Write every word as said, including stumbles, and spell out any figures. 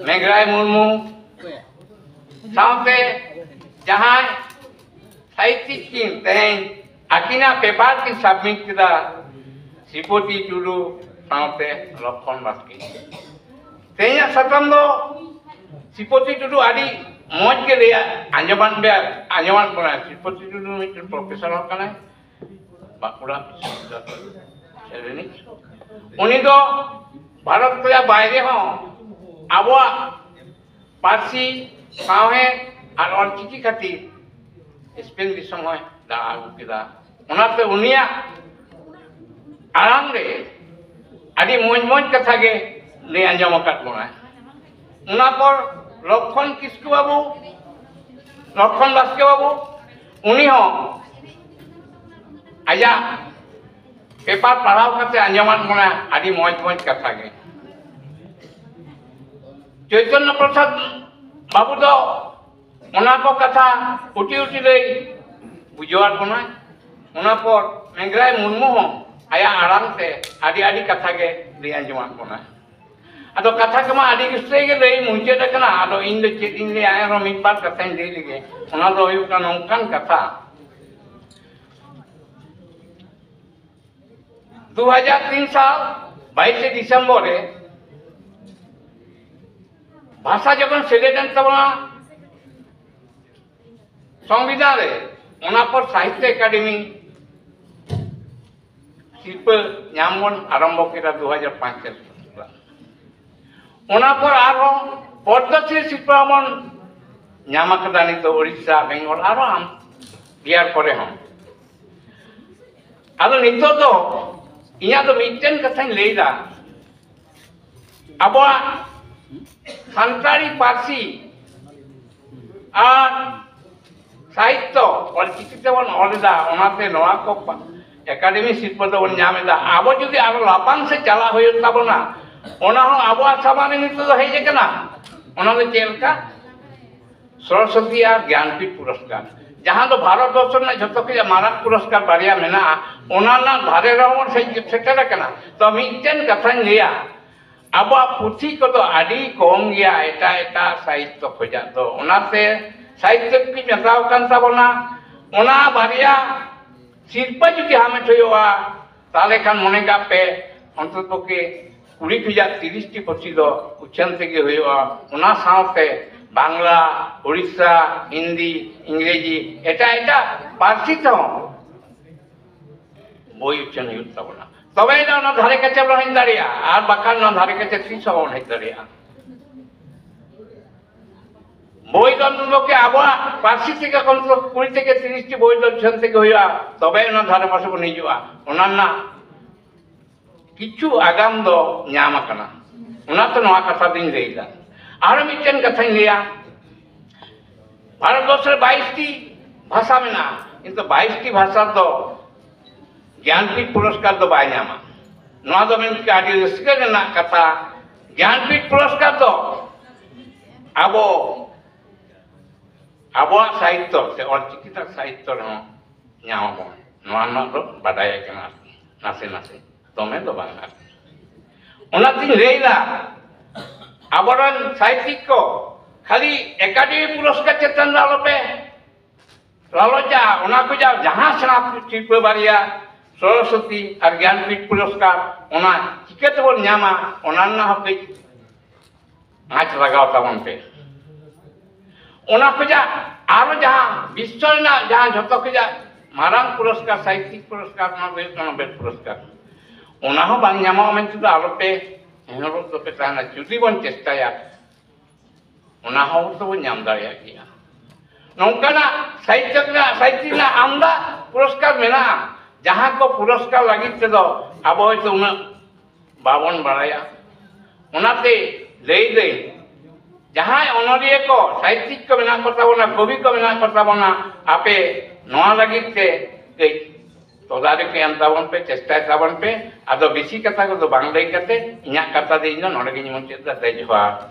ᱢᱮᱜᱷᱨᱟᱭ ᱢᱩᱨᱢᱩ ᱥᱟᱶᱛᱮ ᱡᱟᱦᱟᱸᱭ ᱥᱟᱦᱤᱛᱭᱤᱠ ᱠᱤᱱ ᱛᱮᱦᱮᱧ ᱟᱹᱠᱤᱱᱟᱜ ᱯᱮᱯᱟᱨ ᱠᱤᱱ ᱥᱟᱵᱢᱤᱴ ᱠᱮᱫᱟ, ᱥᱨᱤᱯᱚᱛᱤ ᱴᱩᱰᱩ ᱥᱟᱶᱛᱮ ᱞᱚᱠᱠᱷᱚᱱ ᱵᱟᱥᱠᱮ᱾ ᱛᱮᱦᱮᱧᱟᱜ ᱥᱟᱛᱟᱢ ᱫᱚ ᱥᱨᱤᱯᱚᱛᱤ ᱴᱩᱰᱩ ᱟᱹᱰᱤ ᱢᱚᱡᱽ ᱜᱮ ᱞᱟᱹᱭᱟ, ᱟᱸᱡᱚᱢᱟᱱ ᱵᱮ-, ᱟᱸᱡᱚᱢᱟᱱ ᱵᱚᱱᱟᱭ᱾ ᱥᱨᱤᱯᱚᱛᱤ ᱴᱩᱰᱩ ᱢᱤᱫᱴᱮᱱ ᱯᱨᱚᱯᱷᱮᱥᱚᱨ ᱦᱚᱸ ᱠᱟᱱᱟᱭ ᱵᱟᱸᱠᱩᱲᱟ ᱵᱤᱥᱥᱚᱵᱤᱫᱽᱫᱟᱞᱚᱭ ᱨᱤᱱᱤᱡ᱾ ᱩᱱᱤ ᱫᱚ ᱵᱷᱟᱨᱚᱛ ᱨᱮᱭᱟᱜ ᱵᱟᱭᱨᱮ ᱦᱚᱸ ᱟᱵᱚᱣᱟᱜ ᱯᱟᱹᱨᱥᱤ, ᱥᱟᱶᱦᱮᱫ ᱟᱨ ᱚᱞᱪᱤᱠᱤ ᱠᱷᱟᱹᱛᱤᱨ ᱥᱯᱮᱱ ᱫᱤᱥᱚᱢ ᱦᱚᱸᱭ ᱫᱟᱬᱟ ᱟᱹᱜᱩ ᱠᱮᱫᱟ᱾ ᱚᱱᱟᱛᱮ ᱩᱱᱤᱭᱟᱜ ᱟᱲᱟᱝ ᱨᱮ ᱟᱹᱰᱤ ᱢᱚᱡᱽ ᱢᱚᱡᱽ ᱠᱟᱛᱷᱟ ᱜᱮ ᱞᱟᱹᱭ ᱟᱸᱡᱚᱢ ᱟᱠᱟᱫ ᱵᱚᱱᱟᱭ᱾ ᱚᱱᱟ ᱯᱚᱨ ᱞᱚᱠᱠᱷᱚᱱ ᱠᱤᱥᱠᱩ ᱵᱟᱹᱵᱩ, ᱞᱚᱠᱠᱷᱚᱱ ᱵᱟᱥᱠᱮ ᱵᱟᱹᱵᱩ, ᱩᱱᱤ ᱦᱚᱸ ᱟᱡᱟᱜ ᱯᱮᱯᱟᱨ ᱯᱟᱲᱦᱟᱣ ᱠᱟᱛᱮ ᱟᱸᱡᱚᱢᱟᱫ ᱵᱚᱱᱟ ᱟᱹᱰᱤ ᱢᱚᱡᱽ ᱢᱚᱡᱽ ᱠᱟᱛᱷᱟ ᱜᱮ᱾ ᱪᱳᱭᱛᱚᱱᱱᱚ ᱯᱨᱚᱥᱟᱫᱽ ᱵᱟᱹᱵᱩ ᱫᱚ ᱚᱱᱟ ᱠᱚ ᱠᱟᱛᱷᱟ ᱩᱴᱤ ᱩᱴᱤ ᱞᱟᱹᱭ ᱵᱩᱡᱷᱟᱹᱣᱟᱫ ᱵᱚᱱᱟᱭ᱾ ᱚᱱᱟ ᱯᱚᱨ ᱢᱮᱜᱷᱨᱟᱭ ᱢᱩᱨᱢᱩ ᱦᱚᱸ ᱟᱭᱟᱜ ᱟᱲᱟᱝ ᱛᱮ ᱟᱹᱰᱤ ᱟᱹᱰᱤ ᱠᱟᱛᱷᱟ ᱜᱮ ᱞᱟᱹᱭ ᱟᱸᱡᱚᱢᱟᱫ ᱵᱚᱱᱟᱭ᱾ ᱟᱫᱚ ᱠᱟᱛᱷᱟ ᱠᱚᱢᱟ ᱟᱹᱰᱤ ᱩᱥᱛᱟᱹᱭ ᱜᱮ ᱞᱟᱹᱭ ᱢᱩᱪᱟᱹᱫ ᱟᱠᱟᱱᱟ, ᱟᱫᱚ ᱤᱧ ᱫᱚ ᱪᱮᱫ ᱤᱧ ᱞᱟᱹᱭᱟ, ᱮᱱᱨᱮᱦᱚᱸ ᱢᱤᱫ ᱵᱟᱨ ᱠᱟᱛᱷᱟᱧ ᱞᱟᱹᱭ ᱞᱮᱜᱮ᱾ ᱚᱱᱟ ᱫᱚ ᱦᱩᱭᱩᱜ ᱠᱟᱱᱟ ᱱᱚᱝᱠᱟᱱ ᱠᱟᱛᱷᱟ, ᱫᱩ ᱦᱟᱡᱟᱨ ᱛᱤᱱ ᱥᱟᱞ ᱵᱟᱭᱤᱥᱮ ᱰᱤᱥᱮᱢᱵᱚᱨ ᱨᱮ ᱵᱷᱟᱥᱟ ᱡᱚᱠᱷᱚᱱ ᱥᱮᱞᱮᱫ ᱮᱱ ᱛᱟᱵᱚᱱᱟ ᱥᱚᱝᱵᱤᱫᱷᱟᱱ ᱨᱮ, ᱚᱱᱟ ᱯᱚᱨ ᱥᱟᱦᱤᱛᱛᱚ ᱮᱠᱟᱰᱮᱢᱤ ᱥᱤᱨᱯᱟᱹ ᱧᱟᱢ ᱵᱚᱱ ᱟᱨᱟᱢᱵᱚ ᱠᱮᱫᱟ ᱫᱩ ᱦᱟᱡᱟᱨ ᱯᱟᱸᱪ ᱥᱟᱞ᱾ ᱚᱱᱟ ᱯᱚᱨ ᱟᱨᱦᱚᱸ ᱯᱚᱫᱽᱢᱚᱥᱨᱤ ᱥᱤᱨᱯᱟᱹ ᱵᱚᱱ ᱧᱟᱢ ᱟᱠᱟᱫᱟ ᱱᱤᱛᱚᱜ ᱳᱰᱤᱥᱟ, ᱵᱮᱝᱜᱚᱞ, ᱟᱨᱦᱚᱸ ᱟᱢ ᱵᱤᱦᱟᱨ ᱠᱚᱨᱮ ᱦᱚᱸ᱾ ᱟᱫᱚ ᱱᱤᱛᱚᱜ ᱫᱚ ᱤᱧᱟᱹᱜ ᱫᱚ ᱢᱤᱫᱴᱮᱱ ᱠᱟᱛᱷᱟᱧ ᱞᱟᱹᱭᱫᱟ, ᱟᱵᱚᱣᱟᱜ ᱥᱟᱱᱛᱟᱲᱤ ᱯᱟᱹᱨᱥᱤ ᱟᱨ ᱥᱟᱦᱤᱛᱛᱚ ᱚᱞᱪᱤᱠᱤ ᱛᱮᱵᱚᱱ ᱚᱞ ᱮᱫᱟ, ᱚᱱᱟᱛᱮ ᱱᱚᱣᱟ ᱠᱚ ᱯᱟ-, ᱮᱠᱟᱰᱮᱢᱤ ᱥᱤᱨᱯᱟᱹ ᱫᱚᱵᱚᱱ ᱧᱟᱢ ᱮᱫᱟ᱾ ᱟᱵᱚ ᱡᱩᱫᱤ ᱟᱨᱚ ᱞᱟᱯᱷᱟᱝ ᱥᱮᱫ ᱪᱟᱞᱟᱜ ᱦᱩᱭᱩᱜ ᱛᱟᱵᱚᱱᱟ, ᱚᱱᱟ ᱦᱚᱸ ᱟᱵᱚᱣᱟᱜ ᱥᱟᱢᱟᱝ ᱨᱮ ᱱᱤᱛᱚᱜ ᱫᱚ ᱦᱮᱡ ᱟᱠᱟᱱᱟ᱾ ᱚᱱᱟ ᱫᱚ ᱪᱮᱫ ᱞᱮᱠᱟ? ᱥᱚᱨᱚᱥᱚᱛᱤ ᱟᱨ ᱜᱮᱭᱟᱱᱯᱤᱴ ᱯᱩᱨᱚᱥᱠᱟᱨ, ᱡᱟᱦᱟᱸ ᱫᱚ ᱵᱷᱟᱨᱚᱛ ᱵᱚᱨᱥᱚ ᱨᱮᱱᱟᱜ ᱡᱷᱚᱛᱚ ᱠᱷᱚᱱᱟᱜ ᱢᱟᱨᱟᱝ ᱯᱩᱨᱚᱥᱠᱟᱨ ᱵᱟᱨᱭᱟ ᱢᱮᱱᱟᱜᱼᱟ, ᱚᱱᱟ ᱨᱮᱱᱟᱜ ᱫᱷᱟᱨᱮ ᱨᱮᱦᱚᱸ ᱵᱚᱱ ᱥᱮᱡ-, ᱥᱮᱴᱮᱨ ᱟᱠᱟᱱᱟ᱾ ᱛᱚ ᱢᱤᱫᱴᱮᱱ ᱠᱟᱛᱷᱟᱧ ᱞᱟᱹᱭᱟ, ᱟᱵᱚᱣᱟᱜ ᱯᱩᱛᱷᱤ ᱠᱚᱫᱚ ᱟᱹᱰᱤ ᱠᱚᱢ ᱜᱮᱭᱟ ᱮᱴᱟᱜ ᱮᱴᱟᱜ ᱥᱟᱦᱤᱛᱛᱚ ᱠᱷᱚᱡᱟᱜ ᱫᱚ᱾ ᱚᱱᱟᱛᱮ ᱥᱟᱦᱤᱛᱛᱚ ᱠᱤ ᱢᱮᱛᱟᱣ ᱠᱟᱱ ᱛᱟᱵᱚᱱᱟ, ᱚᱱᱟ ᱵᱟᱨᱭᱟ ᱥᱤᱨᱯᱟᱹ ᱡᱩᱫᱤ ᱦᱟᱢᱮᱴ ᱦᱩᱭᱩᱜᱼᱟ, ᱛᱟᱦᱚᱞᱮ ᱠᱷᱟᱱ ᱢᱚᱱᱮ ᱠᱟᱜ ᱯᱮ, ᱚᱱᱛᱚᱛᱚ ᱯᱚᱠᱠᱷᱮ ᱠᱩᱲᱤ ᱠᱷᱚᱡᱟᱜ ᱛᱤᱨᱤᱥ ᱴᱤ ᱯᱟᱹᱨᱥᱤ ᱫᱚ ᱩᱪᱷᱟᱹᱱ ᱛᱮᱜᱮ ᱦᱩᱭᱩᱜᱼᱟ᱾ ᱚᱱᱟ ᱥᱟᱶᱛᱮ ᱵᱟᱝᱞᱟ, ᱩᱲᱤᱥᱥᱟ, ᱦᱤᱱᱫᱤ, ᱤᱝᱨᱮᱡᱤ, ᱮᱴᱟᱜ ᱮᱴᱟᱜ ᱯᱟᱹᱨᱥᱤ ᱛᱮᱦᱚᱸ ᱵᱳᱭ ᱩᱪᱷᱟᱹᱱ ᱦᱩᱭᱩᱜ ᱛᱟᱵᱚᱱᱟ, ᱛᱚᱵᱮ ᱮᱱᱟ ᱚᱱᱟ ᱫᱷᱟᱨᱮ ᱠᱟᱪᱷᱮ ᱵᱚᱱ ᱦᱮᱡ ᱫᱟᱲᱮᱭᱟᱜᱼᱟ, ᱟᱨ ᱵᱟᱠᱷᱟᱱ ᱚᱱᱟ ᱫᱷᱟᱨᱮ ᱠᱟᱪᱷᱮ ᱛᱤᱥ ᱦᱚᱸ ᱵᱟᱵᱚᱱ ᱦᱮᱡ ᱫᱟᱲᱮᱭᱟᱜᱼᱟ᱾ ᱵᱳᱭ ᱫᱚ ᱱᱩᱱ ᱫᱚ ᱠᱤ ᱟᱵᱚᱣᱟᱜ ᱯᱟᱹᱨᱥᱤ ᱛᱮᱜᱮ ᱠᱚᱢ ᱥᱮ ᱠᱚᱢ ᱠᱩᱲᱤ ᱛᱷᱮᱠᱮ ᱛᱤᱨᱤᱥ ᱴᱤ ᱵᱳᱭ ᱫᱚ ᱩᱪᱷᱟᱹᱱ ᱛᱮᱜᱮ ᱦᱩᱭᱩᱜᱼᱟ, ᱛᱚᱵᱮ ᱚᱱᱟ ᱫᱷᱟᱨᱮ ᱯᱟᱥᱮ ᱵᱚᱱ ᱦᱤᱡᱩᱜᱼᱟ᱾ ᱚᱱᱟ ᱨᱮᱱᱟᱜ ᱠᱤᱪᱷᱩ ᱟᱜᱟᱢ ᱫᱚ ᱧᱟᱢ ᱟᱠᱟᱱᱟ᱾ ᱚᱱᱟᱛᱮ ᱱᱚᱣᱟ ᱠᱟᱛᱷᱟ ᱫᱚᱧ ᱞᱟᱹᱭᱫᱟ᱾ ᱟᱨ ᱢᱤᱫᱴᱮᱱ ᱠᱟᱛᱷᱟᱧ ᱞᱟᱹᱭᱟ, ᱵᱷᱟᱨᱚᱛᱵᱚᱨᱥᱚ ᱨᱮ ᱵᱟᱭᱤᱥ ᱴᱤ ᱵᱷᱟᱥᱟ ᱢᱮᱱᱟᱜᱼᱟ, ᱠᱤᱱᱛᱩ ᱵᱟᱭᱤᱥ ᱴᱤ ᱵᱷᱟᱥᱟ ᱫᱚ ᱜᱮᱭᱟᱱᱯᱤᱴ ᱯᱩᱨᱚᱥᱠᱟᱨ ᱫᱚ ᱵᱟᱭ ᱧᱟᱢᱟ᱾ ᱱᱚᱣᱟ ᱫᱚ ᱢᱤᱫᱴᱮᱱ ᱟᱹᱰᱤ ᱨᱟᱹᱥᱠᱟᱹ ᱨᱮᱱᱟᱜ ᱠᱟᱛᱷᱟ᱾ ᱜᱮᱭᱟᱱᱯᱤᱴ ᱯᱩᱨᱚᱥᱠᱟᱨ ᱫᱚ ᱟᱵᱚ, ᱟᱵᱚᱣᱟᱜ ᱥᱟᱦᱤᱛᱛᱚ ᱥᱮ ᱚᱞᱪᱤᱠᱤ ᱨᱮᱱᱟᱜ ᱥᱟᱦᱤᱛᱛᱚ ᱨᱮᱦᱚᱸ ᱧᱟᱢ ᱟᱵᱚᱱ, ᱱᱚᱣᱟ ᱨᱮᱱᱟᱜ ᱫᱚ ᱵᱟᱰᱟᱭ ᱠᱟᱱᱟ ᱟᱨᱠᱤ, ᱱᱟᱥᱮ ᱱᱟᱥᱮ, ᱫᱚᱢᱮ ᱫᱚ ᱵᱟᱝ ᱟᱨᱠᱤ᱾ ᱚᱱᱟᱛᱤᱧ ᱞᱟᱹᱭᱫᱟ, ᱟᱵᱚᱨᱮᱱ ᱥᱟᱦᱤᱛᱭᱤᱠ ᱠᱚ ᱠᱷᱟᱹᱞᱤ ᱮᱠᱟᱰᱮᱢᱤ ᱯᱩᱨᱚᱥᱠᱟᱨ ᱪᱮᱛᱟᱱ ᱨᱮ ᱟᱞᱚᱯᱮ ᱞᱟᱞᱚᱪᱟ᱾ ᱚᱱᱟ ᱠᱚ ᱡᱟ-, ᱡᱟᱦᱟᱸ ᱥᱮᱬᱟ ᱥᱤᱨᱯᱟᱹ ᱵᱟᱨᱭᱟ, ᱥᱚᱨᱚᱥᱚᱛᱤ ᱟᱨ ᱜᱮᱭᱟᱱᱯᱤᱴ ᱯᱩᱨᱚᱥᱠᱟᱨ, ᱚᱱᱟ ᱪᱤᱠᱟᱹ ᱛᱮᱵᱚᱱ ᱧᱟᱢᱟ, ᱚᱱᱟ ᱨᱮᱱᱟᱜ ᱦᱚᱸ ᱠᱟᱹᱡ ᱟᱸᱪ ᱞᱟᱜᱟᱣ ᱛᱟᱵᱚᱱ ᱯᱮ᱾ ᱚᱱᱟ ᱠᱷᱚᱡᱟᱜ ᱟᱨᱚ ᱡᱟᱦᱟᱸ ᱵᱤᱥᱥᱚ ᱨᱮᱱᱟᱜ ᱡᱟᱦᱟᱸ ᱡᱷᱚᱛᱚ ᱠᱷᱚᱡᱟᱜ ᱢᱟᱨᱟᱝ ᱯᱩᱨᱚᱥᱠᱟᱨ, ᱥᱟᱦᱤᱛᱭᱤᱠ ᱯᱩᱨᱚᱥᱠᱟᱨ, ᱚᱱᱟ ᱫᱚ ᱦᱩᱭᱩᱜ ᱠᱟᱱᱟ ᱱᱳᱵᱮᱞ ᱯᱩᱨᱚᱥᱠᱟᱨ᱾ ᱚᱱᱟ ᱦᱚᱸ ᱵᱟᱝ ᱧᱟᱢᱚᱜᱼᱟ ᱢᱮᱱᱛᱮ ᱫᱚ ᱟᱞᱚᱯᱮ ᱦᱮᱦᱚᱸ ᱫᱚᱯᱮ ᱛᱟᱦᱮᱱᱟ᱾ ᱡᱩᱫᱤ ᱵᱚᱱ ᱪᱮᱥᱴᱟᱭᱟ, ᱚᱱᱟ ᱦᱚᱸ ᱛᱚᱵᱚᱱ ᱧᱟᱢ ᱫᱟᱲᱮᱭᱟᱜ ᱜᱮᱭᱟ᱾ ᱱᱚᱝᱠᱟᱱᱟᱜ ᱥᱟᱦᱤᱛᱭᱚ ᱨᱮᱱᱟᱜ, ᱥᱟᱦᱤᱛᱭᱚ ᱨᱮᱱᱟᱜ ᱟᱢᱫᱟ ᱯᱩᱨᱚᱥᱠᱟᱨ ᱢᱮᱱᱟᱜᱼᱟ, ᱡᱟᱦᱟᱸ ᱠᱚ ᱯᱩᱨᱚᱥᱠᱟᱨ ᱞᱟᱹᱜᱤᱫ ᱛᱮᱫᱚ ᱟᱵᱚ ᱦᱚᱭᱛᱳ ᱩᱱᱟᱹᱜ ᱵᱟᱵᱚᱱ ᱵᱟᱲᱟᱭᱟ᱾ ᱚᱱᱟᱛᱮ ᱞᱟᱹᱭᱫᱟᱹᱧ, ᱡᱟᱦᱟᱸᱭ ᱚᱱᱚᱞᱤᱭᱟᱹ ᱠᱚ, ᱥᱟᱦᱤᱛᱭᱤᱠ ᱠᱚ ᱢᱮᱱᱟᱜ ᱠᱚ ᱛᱟᱵᱚᱱᱟ, ᱠᱚᱵᱤ ᱠᱚ ᱢᱮᱱᱟᱜ ᱠᱚ ᱛᱟᱵᱚᱱᱟ, ᱟᱯᱮ ᱱᱚᱣᱟ ᱞᱟᱹᱜᱤᱫ ᱛᱮ ᱠᱟᱹᱡ ᱛᱚᱫᱟᱨᱚᱠᱤ ᱮᱢ ᱛᱟᱵᱚᱱ ᱯᱮ, ᱪᱮᱥᱴᱟᱭ ᱛᱟᱵᱚᱱ ᱯᱮ᱾ ᱟᱫᱚ ᱵᱮᱥᱤ ᱠᱟᱛᱷᱟ ᱠᱚᱫᱚ ᱵᱟᱝ ᱞᱟᱹᱭ ᱠᱟᱛᱮ ᱤᱧᱟᱹᱜ ᱠᱟᱛᱷᱟ ᱫᱚ ᱤᱧ ᱫᱚ ᱱᱚᱰᱮ ᱜᱤᱧ ᱢᱩᱪᱟᱹᱫ ᱮᱫᱟ᱾ ᱫᱮ ᱡᱚᱦᱟᱨ᱾